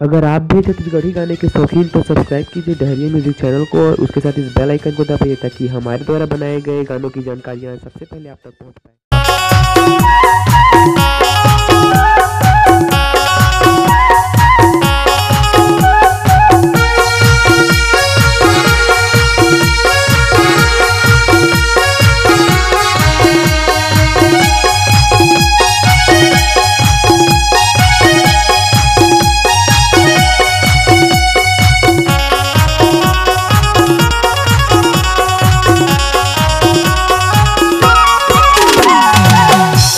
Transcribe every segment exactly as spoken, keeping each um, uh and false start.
अगर आप भी छत्तीसगढ़ी गाने के शौकीन, तो सब्सक्राइब कीजिए डहरिया म्यूजिक चैनल को और उसके साथ इस बेल आइकन को दबाइए, ताकि हमारे द्वारा बनाए गए गानों की जानकारियाँ सबसे पहले आप तक पहुँच पाए।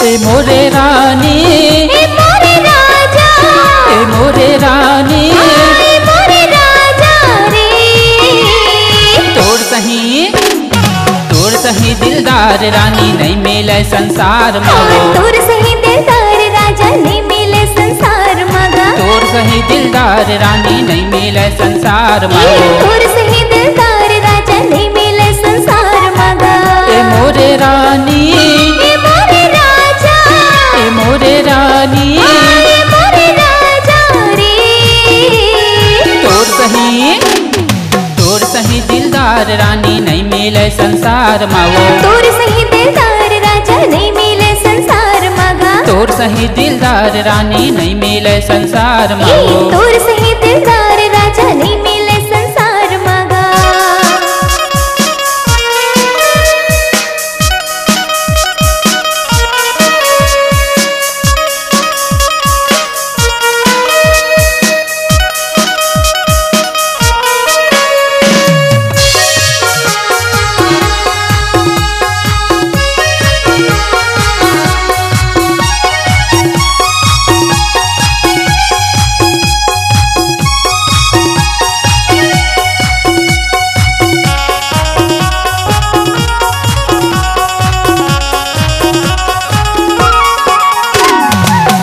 ए मोरे रानी, ए मोरे राजा, ए मोरे रानी, ए मोरे राजा रे। तोर सही, तोर सही दिलदार रानी नइ मिले संसार मा वो। तोर सही दिलदार राजा नइ मिले संसार मा गा। तोर सही दिलदार रानी नइ मिले संसार मा वो। तोर सही दिलदार राजा नइ मिले संसार मा गा। ए मोरे रानी, ए मोरे राजा, ए मोरे रानी, ए मोरे राजा रे। तोर सही, तोर सही दिलदार रानी नइ मिले संसार मा वो। तोर सही दिलदार राजा नइ मिले संसार मा गा। तोर सही दिलदार रानी नइ मिले संसार मा वो। तोर सही दिलदार राजा नइ मिले संसार मा गा।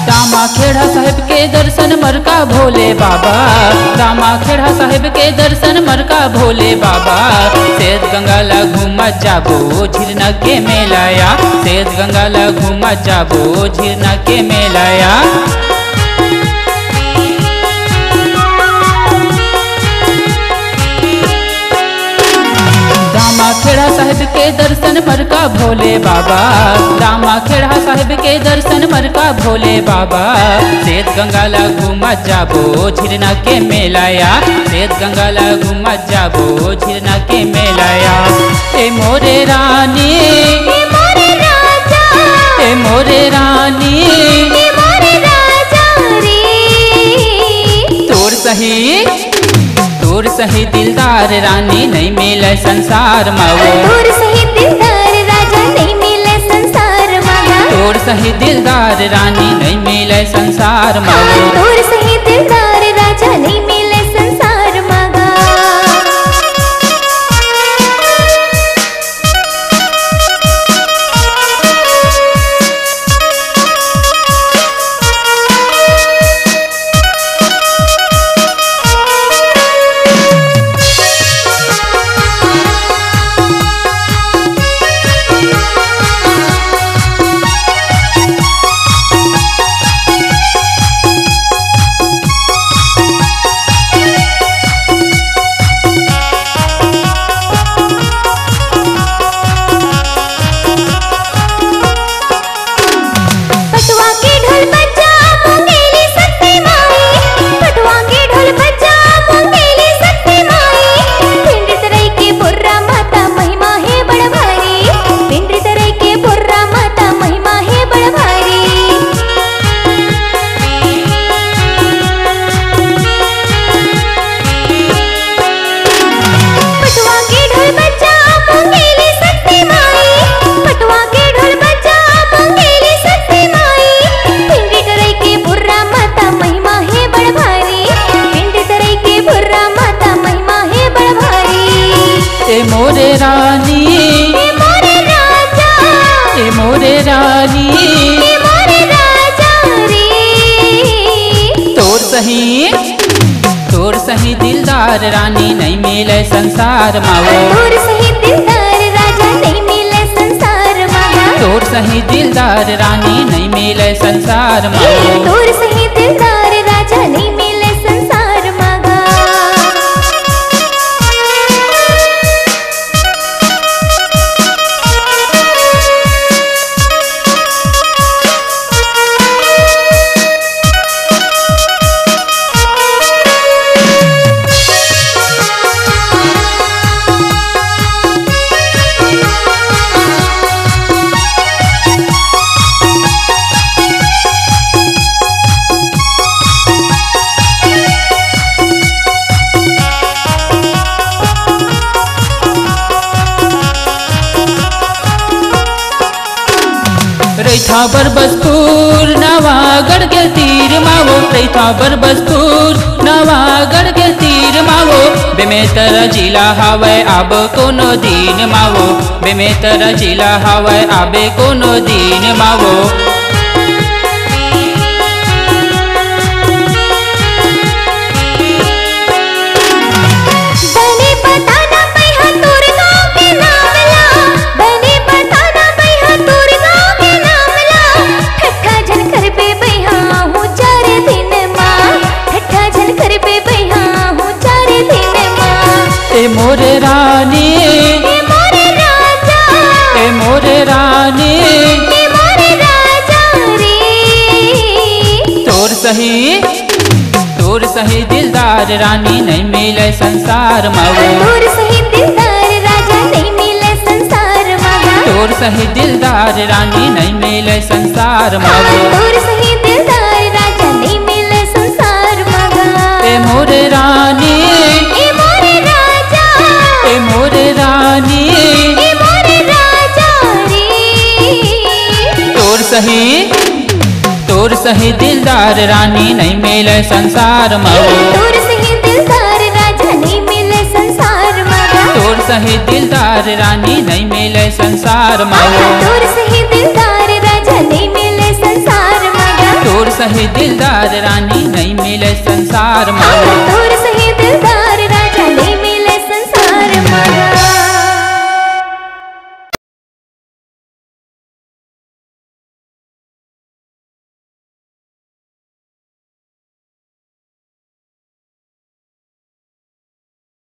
दामा खेड़ा साहेब के दर्शन मरका भोले बाबा, दामा खेड़ा साहेब के दर्शन मरका भोले बाबा। सेत गंगा ला घूमत जाबो झिरना के मेलाया, सेत गंगा ला घूमत जाबो झिरना के मेलाया। दामा खेड़ा साहेब के दर्शन मरका भोले बाबा, दामा खेड़ा साहेब के दर्शन मरका भोले बाबा। सेत गंगा ला घूमत जाबो झिरना के मेलाया, सेत गंगा ला घूमत जाबो झिरना के मेलाया। ए मोरे रानी, ए मोरे राजा, ए मोरे रानी, ए मोरे राजा रे। तोर सही, तोर सही दिलदार रानी नइ मिले संसार मा वो। तोर सही दिलदार राजा नइ मिले संसार मा गा। तोर सही दिलदार रानी नइ मिले संसार मा वो। तोर सही दिलदार राजा नइ मिले संसार मा गा। पटवा के ढोल बजा मुंगेली सती माई, पटवा के ढोल बजा मुंगेली सती माई। पिंड तरई के बुर्रा माता महिमा हे बड़ भारी, पिंड तरई के बुर्रा माता महिमा हे बड़ भारी। पटवा के ढोल बजा मुंगेली सती माई, पटवा के ढोल बजा मुंगेली सती माई। पिंडी टरई के बुर्रा माता महिमा हे बड़ भारी, पिंडी टरई के बुर्रा माता महिमा हे बड़ भारी। ए मोरे रानी, ए मोरे राजा, ए मोरे रानी, ए मोरे राजा रे। तोर सही, तोर सही दिलदार रानी नइ मिले संसार मा वो। तोर सही दिलदार राजा नइ मिले संसार मा गा। तोर सही दिलदार रानी नइ मिले संसार मा वो। तोर सही दिलदार राजा नइ मिले संसार था बरबसपुर नवागढ़ के तीर मा वो, रहिथा बरबसपुर नवागढ़ के तीर मा वो। बेमेतरा जिला हवय अब कोनो दिन मा वो, बेमेतरा जिला हवय आबे कोनो दिन मा वो। बने बता ना पइहा तोर गाँव के नाम ला, बने बता ना पइहा तोर गाँव के नाम ला। ठट्ठा झन करबे बइहा हूँ चार दिन मा, ठट्ठा झन करबे बइहा हूँ चार दिन मा। ए मोरे रानी, ए मोरे राजा, ए मोरे रानी, ए मोरे राजा रे। तोर सही, तोर सही दिलदार रानी नइ मिले संसार मा वो। तोर सही दिलदार राजा नइ मिले संसार मा गा। तोर सही दिलदार रानी नइ मिले संसार मा वो। तोर सही दिलदार राजा नइ मिले संसार मा गा। ए मोरे रानी, ए मोरे राजा, ए मोरे रानी, ए मोरे राजा रे। तोर सही, तोर सही दिलदार रानी नइ मिले संसार मा वो। तोर सही दिलदार राजा नइ मिले संसार मा गा। तोर सही दिलदार रानी नइ मिले संसार मा वो। तोर सही दिलदार राजा नइ मिले संसार मा गा। तोर सही दिलदार रानी नइ मिले संसार मा वो। तोर